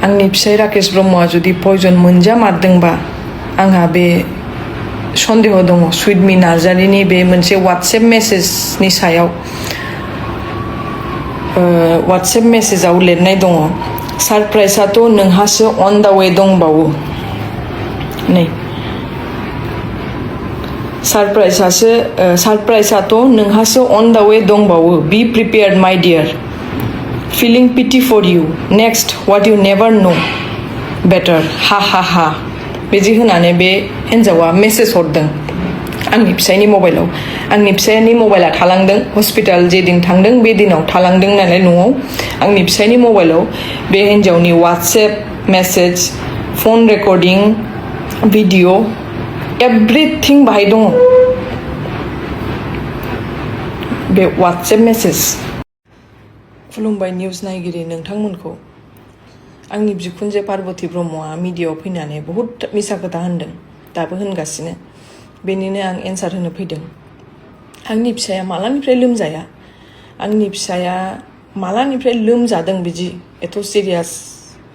आंनि फिसाय राकेश ब्रह्मआ जुदि पयजन मोनजामारदोंबा आंहा बे सन्देह दङ सुइटमी नार्जारिनि बे मोनसे वाट्सएप मेसेजनि सायाव वाट्सएप मेसेजाव लिरनाय दङ सारप्राइजआथ' नोंहासो अन दा वे दंबावो नै सारप्राइजआथ' नोंहासो अन दा वे दंबावो बी प्रिपेयार्ड माय dear feeling pity for you next what you never know better ha ha ha बिदि होनानै बे हिन्जावा मेसेज हरदों आंनि फिसायनि मबाइलाव आंनि फिसायनि मबाइला थालांदों हस्पिटाल जे दिन थांदों बे दिनाव थालांदों नालाय न'आव आंनि फिसायनि मबाइलाव बे हिन्जावनि WhatsApp message phone recording video everything बाहाय दङ बे वाट्सएप मेसेज खुलुमबाय निउज नायगिरि नोंथांमोनखौ आंनि बिखुनजो पार्बती ब्रह्मआ मिडियायाव फैनानै बहुद मिसा खोथा होनदों दाबो होनगासिनो बेनिनो आं एन्सार होनो फैदों आंनि फिसाया मालानिफ्राय लोमजाया आंनि फिसाया मालानिफ्राय लोमजादों बिदि एथ' सिरियास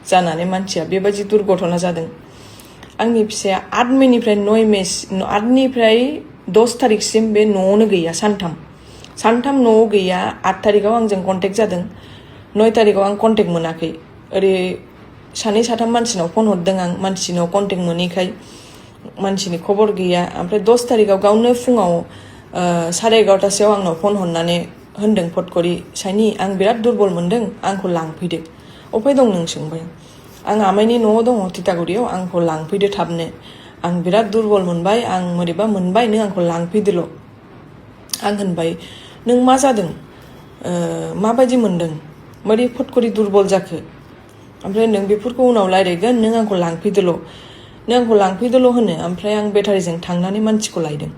जानानै मानसिया बेबायदि दुर्घटना जादों आंनि फिसाया 8 मेनिफ्राय 8 निफ्राय 10 तारिखसिम बे न'आवनो गैया सानथाम न'आव गैया 8 तारिखाव आंजों कन्टेक्ट जादों 9 तारिखाव आं कन्टेक्ट मोनाखै ओरै सानै साथाम मानसिनाव फन हरदों आं मानसिनाव कन्टेक्ट मोनैखाय मानसिनि खबर गैया ओमफ्राय 10 तारिखाव गावनो फुङाव 11:30 आंनाव फन हरनानै होनदों फटकरि साइनि आं बिराद दुरबल मोनदों आंखौ लांफैदो अफाय दं नों सोंबाय आं आमाइनि न'आव दङ तितागुरियाव आंखौ लांफैदो थाबनो आं बिराद दुरबल मोनबाय आं मोरैबा मोनबाय नों आंखौ लांफैदोल' आं होनबाय नों मा जादों माबायदि मोनदों मारै फटकरि दुरबल जाखो ओमफ्राय नों बेफोरखौ उनाव रायज्लायगोन नों आंखौ लांफैदोल' होनो ओमफ्राय आं बेटारिजों थांनानै मानसिखौ लायदों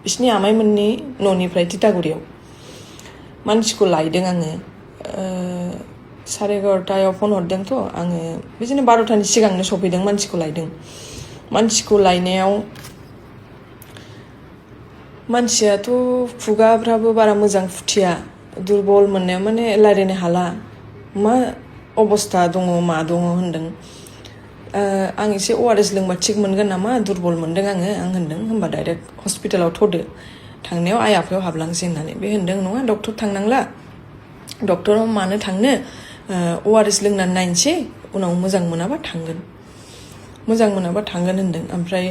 बिसिनि आमाइमोननि न'निफ्राय तितागुरियाव मानसिखौ लायदों आङो 11:30 फन हरदोंथ' आङो बिदिनो 12तानि सिगांनो सफैदों मानसिखौ लायदों मानसिखौ लायनायाव मानसियाथ' खुगाफ्राबो बारा मोजां फुथिया दुरबल मोननायाव माने रायज्लायनो हाला मा अबस्था दङ मा दङ होनदों आं एसे ORS लोंबा थिग मोनगोन नामा दुरबल मोनदों आं होनदों होमबा डाइरेक्ट हस्पिटालाव थ'दो थांनायाव आइ आफायाव हाबलांसै होननानै बे होनदों नङा डक्टर थांनांला डक्टराव मानो थांनो ORS लोंनानै नायनोसै उनाव मोजां मोनाबा थांगोन होनदों ओमफ्राय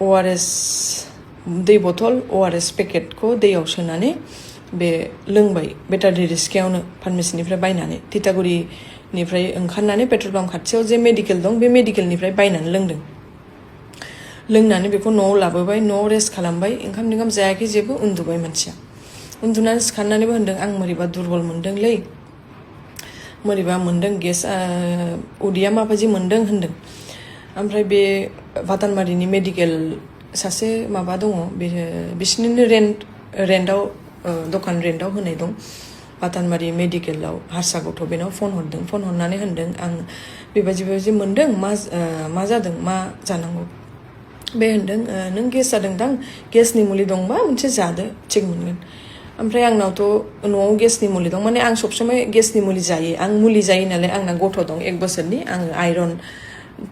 ORS दै बथल ORS पेकेटखौ दैयाव सोनानै बे लोंबाय बेटारि रिस्कायावनो फार्मेसिनिफ्राय बायनानै तितागुरिनिफ्राय ओंखारनानै पेट्रल पाम्प खाथियाव जे मेडिकेल दं बे मेडिकेलनिफ्राय बायनानै लोंनानै बेखौ न'आव लाबोबाय न'आव रेस्ट खालामबाय ओंखाम जायाखै जेबो उन्दुबाय मानसिया उन्दुनानै सिखारनानैबो होनदों आं मोरैबा दुरबल मोनदोंलै मोरैबा मोनदों गेस उदैया माबायदि मोनदों होनदों ओमफ्राय बे भातानबारिनि मेडिकेल सासे माबा दङ बिसिनिनो रेन्टआव दखान रेन्टआव होनाय दं भातानबारि मेडिकेलाव हारसा गथ' बेनाव फन हरनानै होनदों आं बेबायदि मोनदों मा जादों मा जानांगौ बे होनदों नों गेस जादोंदां गेसनि मुलि दंबा मोनसे जादो थिग मोनगोन ओमफ्राय आंनावथ' न'आव गेसनि मुलि दं माने आं सबसमाय गेसनि मुलि जायो आं मुलि जायो नालाय आंना गथ' दं 1 बोसोरनि आङो आइरन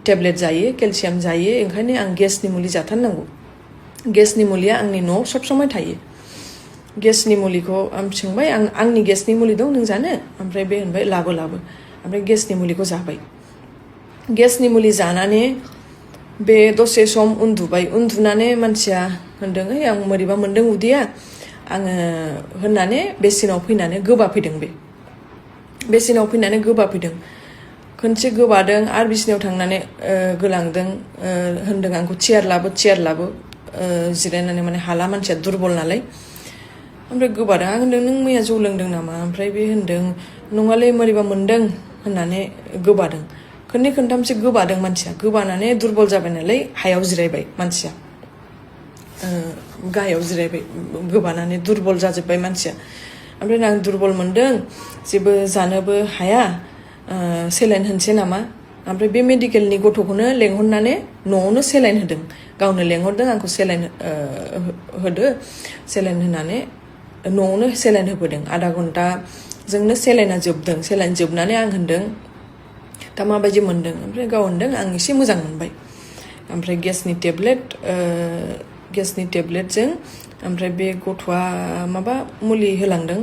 टेब्लेट जायो केलसियाम जायो ओंखायनो आं गेसनि मुलि जाथारनांगौ गेसनि मुलिया आंनि न'आव सबसमाय थायो गेसनि मुलिखौ आं सोंबाय आंनि गेसनि मुलि दं नों जानो ओमफ्राय बे होनबाय लाबो ओमफ्राय गेसनि मुलिखौ जाबाय गेसनि मुलि जानानै बे दसे सम उन्दुनानै मानसिया होनदों आं मोरैबा मोनदों उदैया आङो होननानै बेसिनाव फैनानै गोबाफैदों खनसे गोबादों आरो बिसिनायाव थांनानै गोलांदों होनदों आंखौ चेयार लाबो जिरायनानै माने हाला मानसिया दुरबल नालाय ओमफ्राय गोबादों आं होनदों नों मैया जौ लोंदों नामा ओमफ्राय बे होनदों नङालै मोरैबा मोनदों होननानै गोबादों खननै खनथामसो गोबादों मानसिया गोबानानै दुरबल जाबाय नालाय हायाव जिरायबाय मानसिया गाहायाव जिरायबाय गोबानानै दुरबल जाजोब्बाय मानसिया ओमफ्राय आं दुरबल मोनदों जेबो जानोबो हाया सेलाइन होनसै नामा ओमफ्राय बे मेडिकेलनि गथ'खौनो लेंहरनानै न'आवनो सेलाइन होदों गावनो लेंहरदों आंखौ सेलाइन होदो सेलाइन होनानै न'आवनो सेलाइन होबोदों आधा घन्टाजोंनो सेलाइना जोबदों सेलाइन जोबनानै आं होनदों दा माबायदि मोनदों ओमफ्राय गाव होनदों आं एसे मोजां मोनबाय ओमफ्राय गेसनि टेब्लेटजों ओमफ्राय बे गथ'आ माबा मुलि होलांदों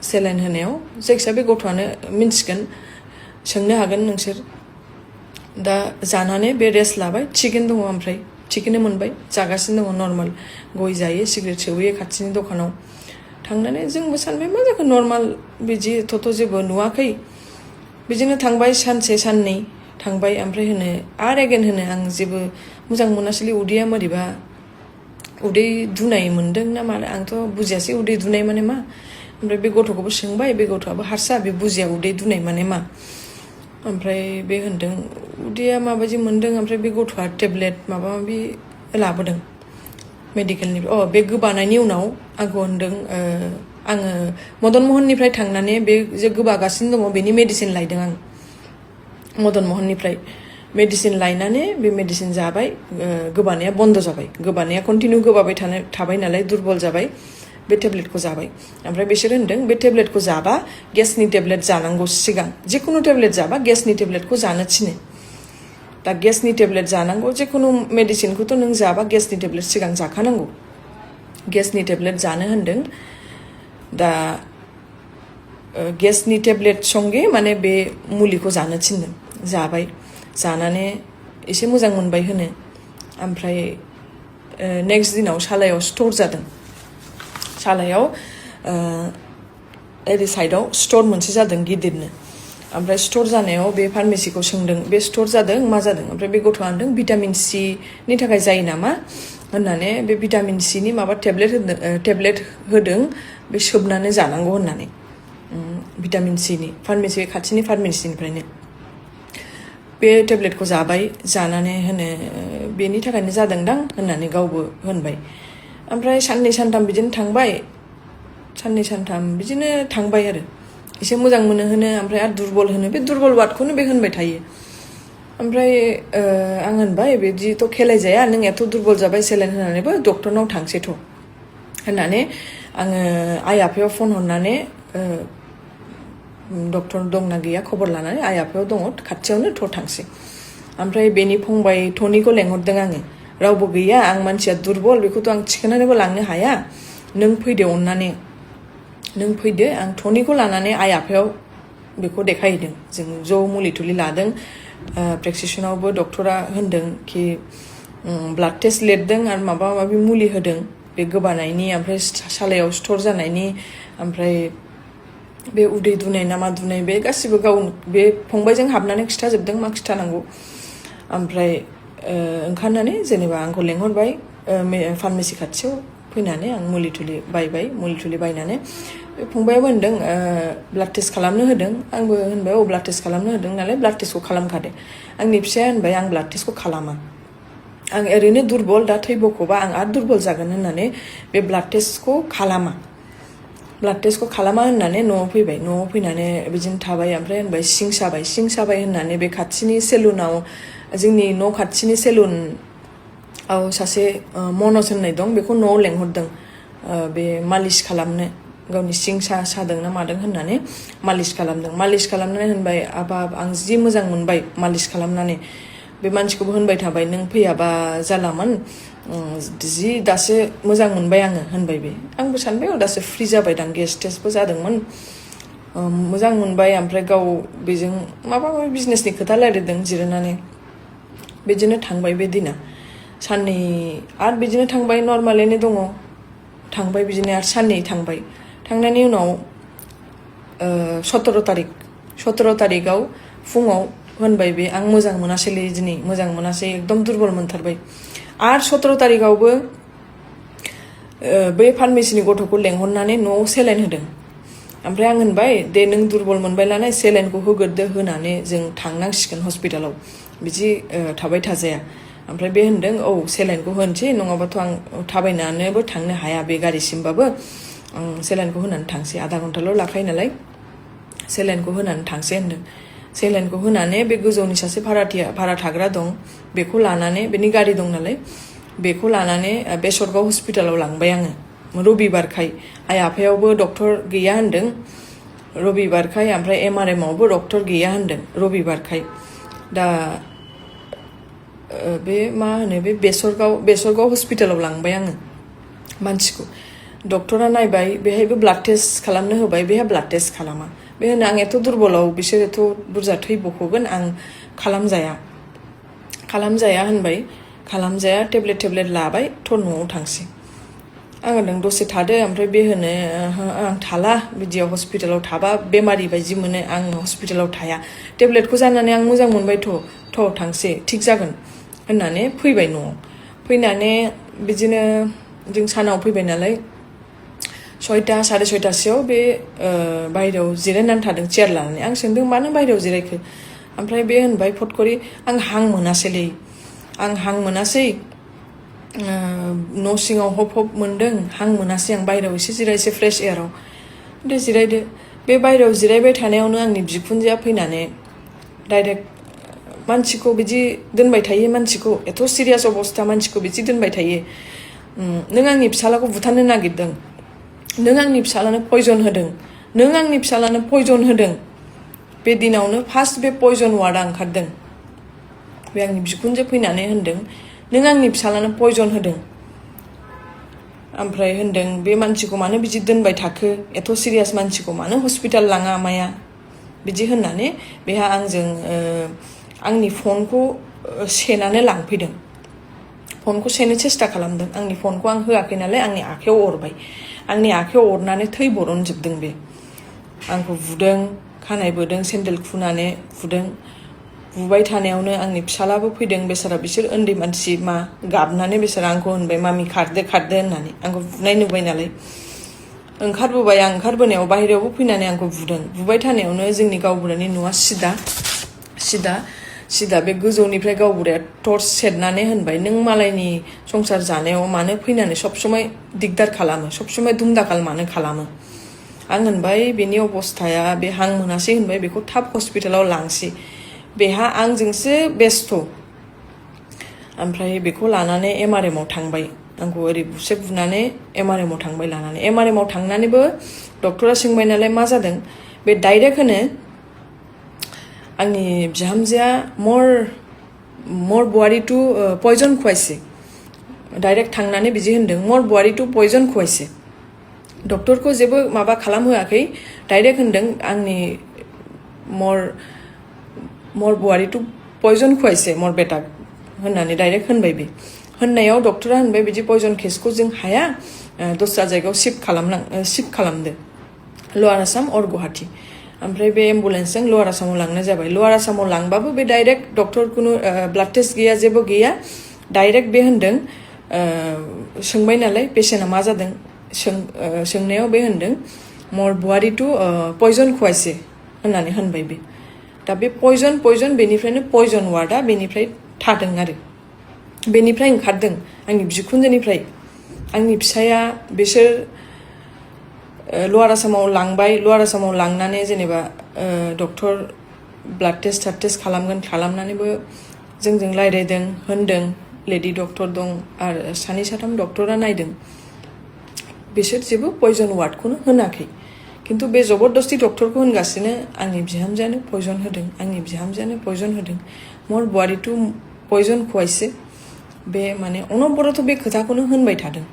सेलाइन होनायाव जायखिया बे गथ'आनो मिन्थिगोन सोंनो हागोन नोंसोर दा जानानै बे रेस्ट लाबाय थिगैनो दङ ओमफ्राय थिगैनो मोनबाय जागासिनो दङ नर्माल गय जायो सिगारेट सोबहैयो खाथिनि दखानाव थांनानै जोंबो सानबाय मा जाखो नर्माल बिदिथ' जेबो नुवाखै बिदिनो थांबाय सानसे साननै थांबाय ओमफ्राय होनो आरो एगेन होनो आं जेबो मोजां मोनासैलै उदैया बोरैबा उदै दुनाय मोनदों ना मा आंथ' बुजियासै उदै दुनाय माने मा ओमफ्राय बे गथ'खौबो सोंबाय बे गथ'आबो हारसा बे बुजिया उदै दुनाय माने मा ओमफ्राय बे होनदों उदैया माबायदि मोनदों ओमफ्राय बे गथ'आ टेब्लेट माबा माबि लाबोदों मेडिकेलनिफ्राय बे गोबानायनि उनाव आंखौ होनदों आङो मदन महननिफ्राय थांनानै बे जे गोबागासिनो दङ बेनि मेडिसिन लायदों आं मदन महननिफ्राय मेडिसिन लायनानै बे मेडिसिन जाबाय गोबानाया बन्द जाबाय गोबानाया कन्टिनिउ गोबाबाय थाबाय नालाय दुरबल जाबाय बे टेब्लेटखौ जाबाय ओमफ्राय बिसोर होनदों बे टेब्लेटखौ जाबा गेसनि टेब्लेट जानांगौ सिगां जिखुनु टेब्लेट जाबा गेसनि टेब्लेटखौ जानो थिनो दा गेसनि टेब्लेट जानांगौ जिखुनु मेडिसिनखौथ' नों जाबा गेसनि टेब्लेट सिगां जाखानांगौ गेसनि टेब्लेट जानो होनदों दा गेसनि टेब्लेट संगे माने बे मुलिखौ जानो थिनदों जाबाय जानानै एसे मोजां मोनबाय होनो ओमफ्राय नेक्स्ट दिनाव सालायाव स्ट'र जादों सालायाव ओरै साइडआव स्ट'र मोनसे जादों गिदिरनो ओमफ्राय स्ट'र जानायाव बे फार्मेसिखौ सोंदों बे स्ट'र जादों मा जादों ओमफ्राय बे गथ'आ होनदों भिटामिन सि नि थाखाय जायो नामा होननानै बे भिटामिन सि नि माबा टेब्लेट होदों बे सोबनानै जानांगौ होननानै भिटामिन सि नि खाथिनि फार्मेसिनिफ्रायनो बे टेब्लेटखौ जाबाय जानानै होनो बेनि थाखायनो जादोंदां होननानै गावबो होनबाय ओमफ्राय साननै सानथाम बिदिनो थांबाय साननै सानथाम बिदिनो थांबाय आरो एसे मोजां मोनो होनो ओमफ्राय आरो दुरबल होनो बे दुरबल वार्डखौनो बे होनबाय थायो ओमफ्राय आं होनबाय बिदिथ' खेलायजाया नों एथ' दुरबल जाबाय सेलाइन होनानैबो डक्टरनाव थांसैथ' होननानै आङो आइ आफायाव फन हरनानै डक्टर दंना गैया खबर लानानै आइ आफायाव दङ खाथियावनो थ' थांसै ओमफ्राय बेनि फंबाय टनिखौ लेंहरदों आङो रावबो गैया आं मानसिया दुरबल बेखौथ' आं थिखोनानैबो लांनो हाया नों फैदो अननानै नों फैदो आं टनिखौ लानानै आइ आफायाव बेखौ देखायहैदों जों ज' मुलि थुलि लादों प्रेसक्रिपसनावबो डक्टरा होनदों कि ब्लाड टेस्ट लिरदों आरो माबा माबि मुलि होदों बे गोबानायनि ओमफ्राय सालायाव स्ट'र जानायनि ओमफ्राय बे उदै दुनाय ना मा दुनाय बे गासिबो गाव बे फंबायजों हाबनानै खिथाजोबदों मा खिथानांगौ ओमफ्राय ओंखारनानै जेनेबा आंखौ लेंहरबाय फार्मेसि खाथियाव फैनानै आं मुलि थुलि बायनानै बे फंबायाबो होनदों ब्लाड टेस्ट खालामनो होदों आंबो होनबाय ब्लाड टेस्ट खालामनो होदों नालाय ब्लाड टेस्टखौ खालामखादो आंनि फिसाया होनबाय आं ब्लाड टेस्टखौ खालामा आं ओरैनो दुरबल दा थै बख'बा आं आरो दुरबल जागोन होननानै बे ब्लाड टेस्टखौ खालामा होननानै न'आव फैबाय न'आव फैनानै बिदिनो थाबाय ओमफ्राय होनबाय सिं साबाय होननानै बे खाथिनि सेलुनाव जोंनि न' खाथिनि सेलुनाव सासे मनज होननाय दं बेखौ न'आव लेंहरदों बे मालिस खालामनो गावनि सिं सादों ना मादों होननानै मालिस खालामनानै होनबाय आबाब आं जि मोजां मोनबाय मालिस खालामनानै बे मानसिखौबो होनबाय थाबाय नों फैयाबा जालामोन जि दासो मोजां मोनबाय आङो होनबाय बे आंबो सानबाय दासो फ्रि जाबाय दां गेस टेस्टबो जादोंमोन मोजां मोनबाय ओमफ्राय गाव बेजों माबा माबि बिजनेसनि खोथा रायलायदों जिरायनानै बिदिनो थांबाय बे दिना साननै आरो बिदिनो थांबाय नर्मालैनो दङ थांबाय बिदिनो आरो साननै थांबाय थांनायनि उनाव 17 तारिखआव फुङाव होनबाय बे आं मोजां मोनासैलै दिनै मोजां मोनासै एकदम दुरबल मोनथारबाय आरो 17 तारिखआवबो बै फार्मेसिनि गथ'खौ लेंहरनानै न'आव सेलाइन होदों ओमफ्राय आं होनबाय दे नों दुरबल मोनबाय नालाय सेलाइनखौ होग्रोदो होनानै जों थांनांसिगोन हस्पिटालाव बिदि थाबाय थाजाया ओमफ्राय बे होनदों सेलाइनखौ होनोसै नङाबाथ' आं थाबायनानैबो थांनो हाया बे गारिसिमबाबो आं सेलाइनखौ होनानै थांसै आधा घन्टाल' लाखायो नालाय सेलाइनखौ होनानै थांसै होनदों सेलाइनखौ होनानै बे गोजौनि सासे भारा थाग्रा दं बेखौ लानानै बेनि गारि दं नालाय बेखौ लानानै बेसरगाव हस्पिटालाव लांबाय आङो रबिबारखाय आइ आफायावबो डक्टर गैया होनदों रबिबारखाय ओमफ्राय MRM आवबो डक्टर गैया होनदों रबिबारखाय दा बे मा होनो बे बेसरगाव हस्पिटालाव लांबाय आङो मानसिखौ डक्टरा नायबाय बेहायबो ब्लाड टेस्ट खालामनो होबाय बेहा ब्लाड टेस्ट खालामा बे होनो आं एथ' दुरबलाव बिसोर एथ' बुरजा थै बख'गोन आं खालामजाया होनबाय खालामजाया टेब्लेट लाबाय थ' न'आव थांसै आं होनदों दसे थादो ओमफ्राय बे होनो आं थाला बिदियाव हस्पिटालाव थाबा बेमारि बायदि मोनो आं हस्पिटालाव थाया टेब्लेटखौ जानानै आं मोजां मोनबाय थ' थांसै थिग जागोन होननानै फैबाय न'आव फैनानै बिदिनो जों सानाव फैबाय नालाय 6टा 6:30सोआव बे बायहेरायाव जिरायनानै थादों चेयार लानानै आं सोंदों मानो बायहेरायाव जिरायखो ओमफ्राय बे होनबाय फटकरि आं हां मोनासैलै न' सिङाव हब मोनदों हां मोनासै आं बायहेरायाव एसे जिरायसै फ्रेश एयाराव दे जिरायदो बे बायहेरायाव जिरायबाय थानायावनो आंनि बिखुनजोआ फैनानै डाइरेक्ट मानसिखौ बिदि दोनबाय थायो मानसिखौ एथ' सिरियास अबस्था मानसिखौ बिदि दोनबाय थायो नों आंनि फिसालाखौ बुथारनो नागिरदों नों आंनि फिसालानो पयजन होदों बे दिनावनो फार्स्ट बे पयजन वार्डआ ओंखारदों बे आंनि बिखुनजो फैनानै होनदों नों आंनि फिसालानो पयजन होदों ओमफ्राय होनदों बे मानसिखौ मानो बिदि दोनबाय थाखो एथ' सिरियास मानसिखौ मानो हस्पिटाल लाङा माया बिदि होननानै बेहा आंजों आंनि फनखौ सेनानै लांफैदों फनखौ सेनो सेस्था खालामदों आंनि फनखौ आं होआखै नालाय आंनि आखायाव अरबाय आंनि आखायाव अरनानै थै बरनजोबदों बे आंखौ बुदों खानाय बोदों सेन्देल खुनानै बुबाय थानायावनो आंनि फिसालाबो फैदों बेसारा बिसोर उन्दै मानसि मा गाबनानै बेसारा आंखौ होनबाय मामि खारदो होननानै आंखौ बुनाय नुबाय नालाय ओंखारबोबाय आं ओंखारबोनायाव बाहेरायावबो फैनानै आंखौ बुबाय थानायावनो जोंनि गावबुरानि न'आ सिदा बे गोजौनिफ्राय गावबुराया टर्च सेरनानै होनबाय नों मालायनि संसार जानायाव मानो फैनानै सबसमाय दिगदार खालामो सबसमाय दुमदाखाल मानो खालामो आं होनबाय बेनि अबस्थाया बे हां मोनासै होनबाय बेखौ थाब हस्पिटालाव लांसै बेहा आंजोंसो बेस्थ' ओमफ्राय बेखौ लानानै MRM आव थांबाय आंखौ ओरै बुनानै MRM आव थांबाय लानानै MRM आव थांनानैबो डक्टरा सोंबाय नालाय मा जादों बे डाइरेक्ट होनो आंनि बिहामजोआ मर बुवारी टु पयजन खुवाइसे डाइरेक्ट थांनानै बिदि होनदों मर बुवारी टु पयजन खुवाइसे डक्टरखौ जेबो माबा खालामहोआखै डाइरेक्ट होनदों आंनि मर बुवारी टु पयजन खुवाइसे मर बेटा होननानै डाइरेक्ट होनबाय बे होननायाव डक्टरा होनबाय बिदि पयजन केसखौ जों हाया दस्रा जायगायाव शिफ्ट खालामदो लवार आसाम और गुवाहाटी ओमफ्राय बे एम्बुलेन्सजों लवार आसामाव लांनाय जाबाय लवार आसामाव लांबाबो बे डाइरेक्ट डक्टरखौनो ब्लाड टेस्ट गैया जेबो गैया डाइरेक्ट बे होनदों सोंबाय नालाय पेसेन्टआ मा जादों सोंनायाव बे होनदों मर बुवारी टु पयजन खुवाइसे होननानै होनबाय बे दा बे पयजन बेनिफ्रायनो पयजन वार्डआ बेनिफ्राय थादों आरो बेनिफ्राय ओंखारदों आंनि बिखुनजोनिफ्राय आंनि फिसाया बिसोर लवार आसामाव लांनानै जेनेबा डक्टर ब्लाड टेस्ट खालामनानैबो जोंजों रायज्लायदों होनदों लेडि डक्टर दं आरो 2-3 डक्टरा नायदों बिसोर जेबो पयजन वार्डखौनो होनाखै किन्तु बे जबरदस्ति डक्टरखौ होनगासिनो आंनि बिहामजोआनो पयजन होदों मर बुवारी टु पयजन खुवाइसे बे माने अनबरथ' बे खोथाखौनो होनबाय थादों